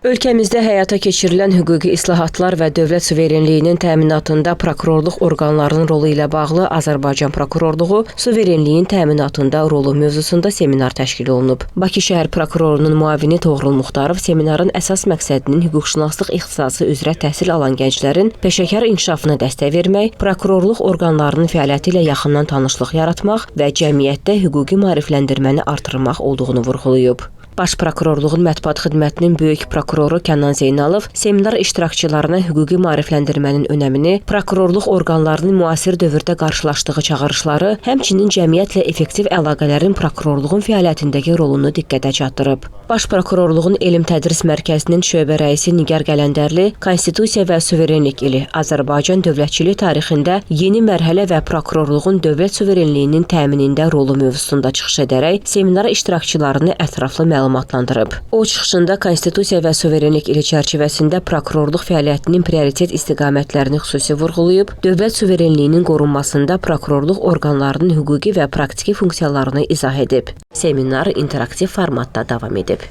Ölkəmizdə həyata keçirilən hüquqi islahatlar və dövlət suverenliyinin təminatında prokurorluq orqanlarının rolu ilə bağlı Azərbaycan prokurorluğu suverenliyin təminatında rolu mövzusunda seminar təşkil olunub. Bakı şəhər prokurorunun müavini Toğrul Muxtarov seminarın əsas məqsədinin hüquqşünaslıq ixtisası üzrə təhsil alan gənclərin peşəkar inkişafına dəstək vermək, prokurorluq orqanlarının fəaliyyəti ilə yaxından tanışlıq yaratmaq və cəmiyyətdə hüquqi maarifləndirməni artırmaq olduğunu vurğulayıb. Baş Prokurorluğun mətbuat xidmətinin böyük prokuroru Kənan Zeynalov seminar iştirakçılarına hüquqi maarifləndirmənin önəmini, prokurorluq orqanlarının müasir dövrdə qarşılaşdığı çağırışları, həmçinin cəmiyyətlə effektiv əlaqələrin prokurorluğun fəaliyyətindəki rolunu diqqətə çatdırıb. Baş Prokurorluğun Elm Tədris Mərkəzinin şöbə rəisi Nigar Qələndərli Konstitusiya və suverenlik ili Azərbaycan dövlətçilik tarixində yeni mərhələ və prokurorluğun dövlət suverenliyinin təminində rolu mövzusunda çıxış edərək seminar iştirakçılarını ətraflı məlumatlandırıb. O çıxışında Konstitusiya və suverenlik ili çərçivəsində prokurorluq fəaliyyətinin prioritet istiqamətlərini xüsusi vurğulayıb, dövlət suverenliyinin qorunmasında prokurorluq orqanlarının hüquqi və praktiki funksiyalarını izah edib. Seminar interaktiv formatda davam edib.